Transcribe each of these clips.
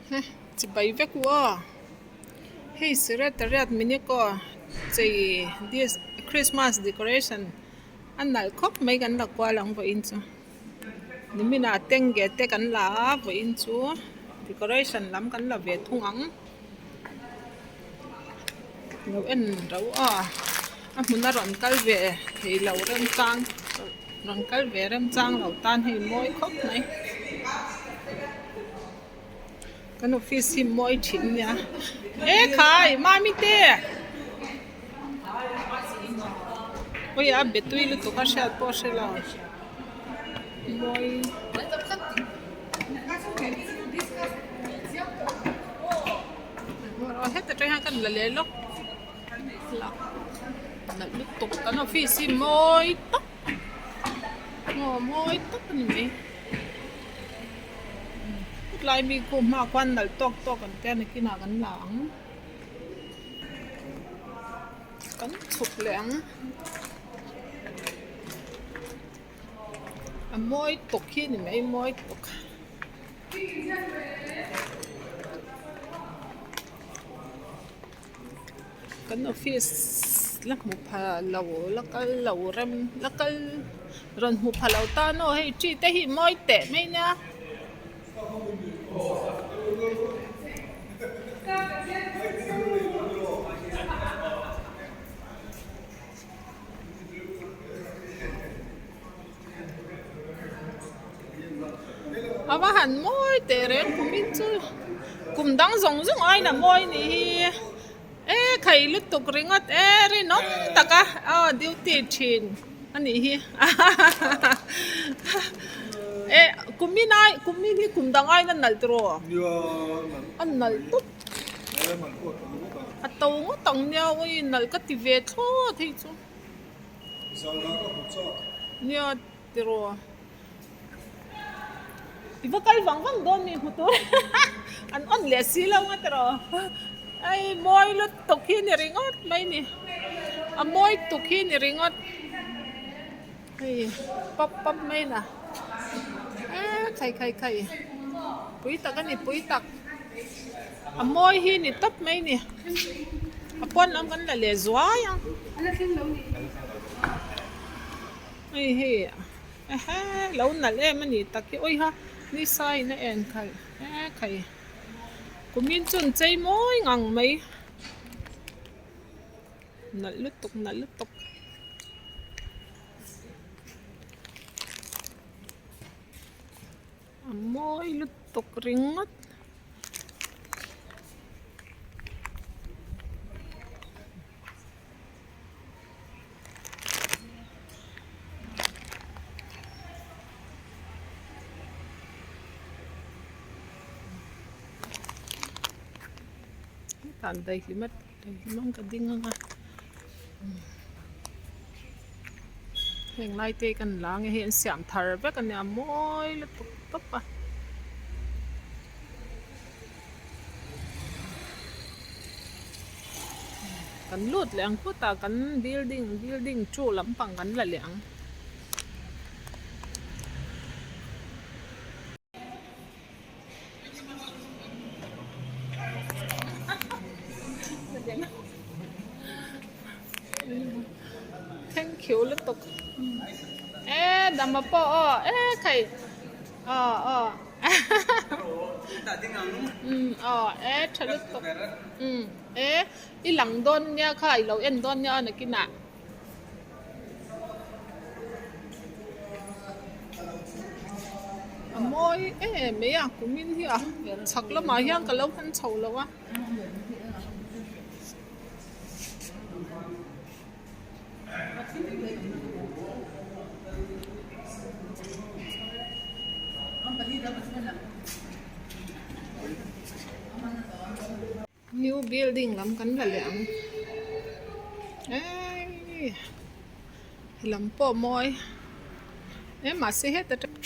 Chibai vek u aw hei secretariat minute aw chei christmas decoration a nalh khawp mai kan la kual ang vawiin chu niminah tengge te kan la a vawiin chu decoration lam kan la ve thung ang lo en rauh aw a hmun a rawn kal ve thei lo remchang. Rawn kal ve remchang lo tan hei mawi khawp mai. Kan office hi mawi thin nia. E khai mami te! Ui a be tui lutuk a hriat pawh a hre lo. Mawi. Heta tang hian kan la leh lawk. Nalh lutuk kan office hi mawi tak maw mawi tak a ni mai tlai mi khu hmaah khuan nalh tawk tawk an tia nakinah kan la ang kan chhuk leh ang a mawi tuk hi a ni mai mawi tuk. Kan office la hmu pha lo la kal lo rem la kal rawn hmu pha lo tan aw hei chi te hi mawi teh mai nia. A va han mawi teh reng kum in chu kum dang zawng zawng aiin a mawi nih hi e khai lutuk ringawt e rinawm tak a aw duty thin a nih hi e kum in ai kum in hi kum dang aiin a nalh tiraw a nalh tawp a to ngawt ang nia awi nalh ka ti ve thlawt hei chu. Nia tiraw i va kal vang vang dawn mi hmu tur an on leh si lo nga tiraw hei mawi lutuk hi ni ringawt mai ni a mawi tuk hi ni ringawt hei pap pap mai na eee khai khai khai pui tak a ni pui tak a mawi hi ni tawp mai ni a pawn lam kan la leh zuai ang hei hei ehe lo nalh em a nih tak hi awi ha nisa in a en khalh e khai kumin chu an chei mawi ngang mai nalh lutuk nalh lutuk. A mawi lutuk ringawt. Hetah daihlim a daihlim ang ka ding ang a heng lai te hi kan la ang e hei an siam thar vek a nia mawi lutuk tawp a. Kan lut leh ang phut a kan building building two lampang kan la leh ang. Thank you lutuk e dama pawh aw e khai aw aw aw e tha lutuk e i lang dawn nia kha i lo en dawn nia aw nakinah. A mawi em mai a kumin hi a chhak lamah hian ka lo han chho lo a. New building lam kan la leh ang eii lam pawh mawi e mahse heta tang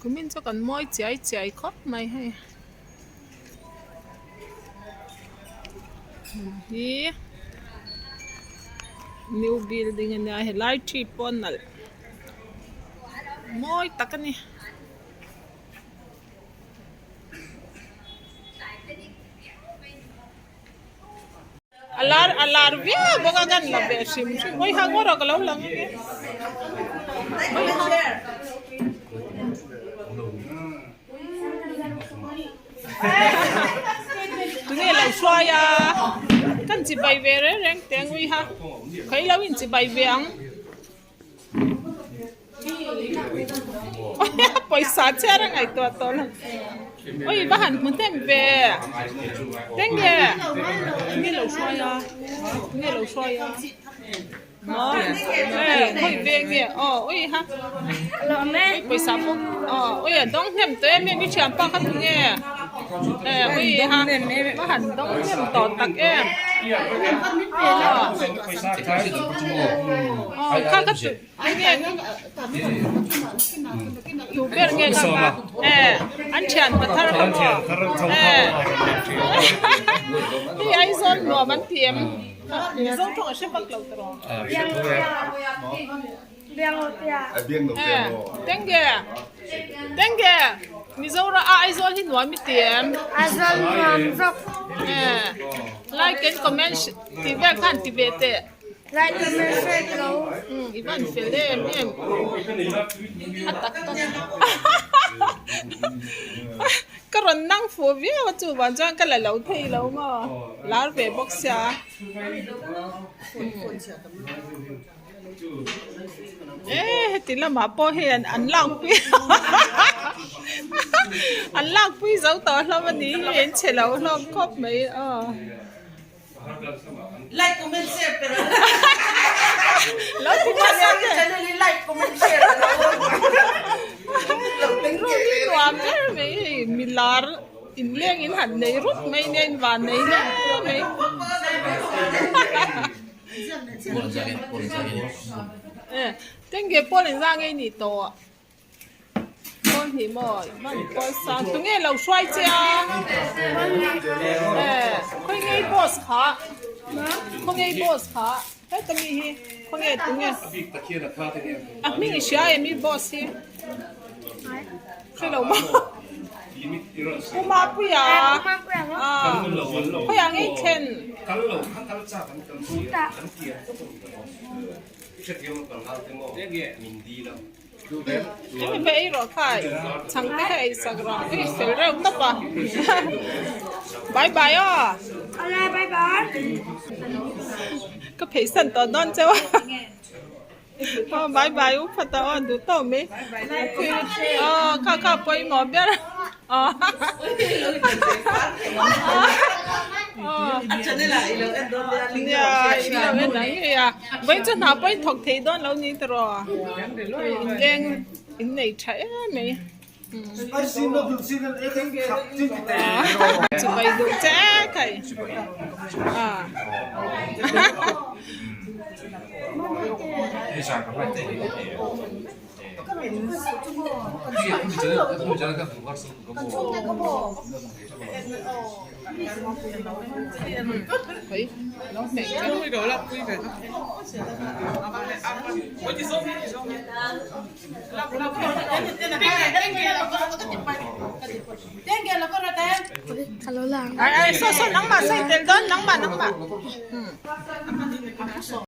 Kumin chu kan mawi chiai chiai khawp mai hei. Hi new building a nia helai thi pawh a nalh mawi tak a ni. A lar a lar viau bawk a kan la ve hrim hrim hawi ha ngawt a ka lo lang ange hawi ha tunge lo hruai a kan chibai ve reng reng teh ang hawi ha khawi lo in chibai ve ang. Pawisa chhiar a ngaihtuah tawh lo. Oi va han hmu hnem ve. Tenge. Nge lo hruai a. Nge lo hruai a. Maw. Eh khawi ve nge. Aw oi ha. Oi pawisa pawh. Aw oi a dawng hnem tawh em em i thianpa kha tu nge. Eh oi ha. Va han dawng hnem tawh tak em. Aw. Aw kha ka tu. Tu ber nge kha kha eh an thian pathar kha maw eh hei Aizawl nuam an ti em Mizo thawng a hre vak lo tawh eh tenge tenge Mizoram a Aizawl hi nuam i ti em Aizawl nuam zawk eh like and comment tih vel khan ti ve teh. Lai ka message lo. Umm i van fel em em a tak tak ka rawn nang fuh viau a chu vang chuan ka la lo thei lo maw lar ve bawk sia e heti lamah pawh hei an lak pui an lak pui zo tawh hlawm a ni hi an chhe lo hlawm khawp mai aw. Like comment share pero. Lo ti tha leh te. Channel hi like comment share pero. Room hi nuam ber mai hei milar inleng in han nei rup mai nia in van nei hle mai. Tenge pawl inzah ngei nih tawh. Pawl hnih maw hman pawl sang tunge lo hruai che a eh khawi ngei boss kha khaw ngei boss kha heta mi hi khaw nge tunge a hming i hria em i boss hi hre lo maw Pu Mapuia ah khawiah ngei thlen. Hemi pawh ei rawh kha chhang te kha ei sak rawh hei fel reuh tawp a bye bye aw Awle bye bye ka phei san tawh dawn cheu a aw bye bye u phat a aw duh tawh mai aw kha kha pawimawh ber aw nia ilo en ang ngei a. Vawiin chu hna pawhin thawk thei dawn lo ni tawh inleng in nei tha em mai. Chibai duh che kai. Ai ai so so nangmah sawi tel dawn nangmah nangmah.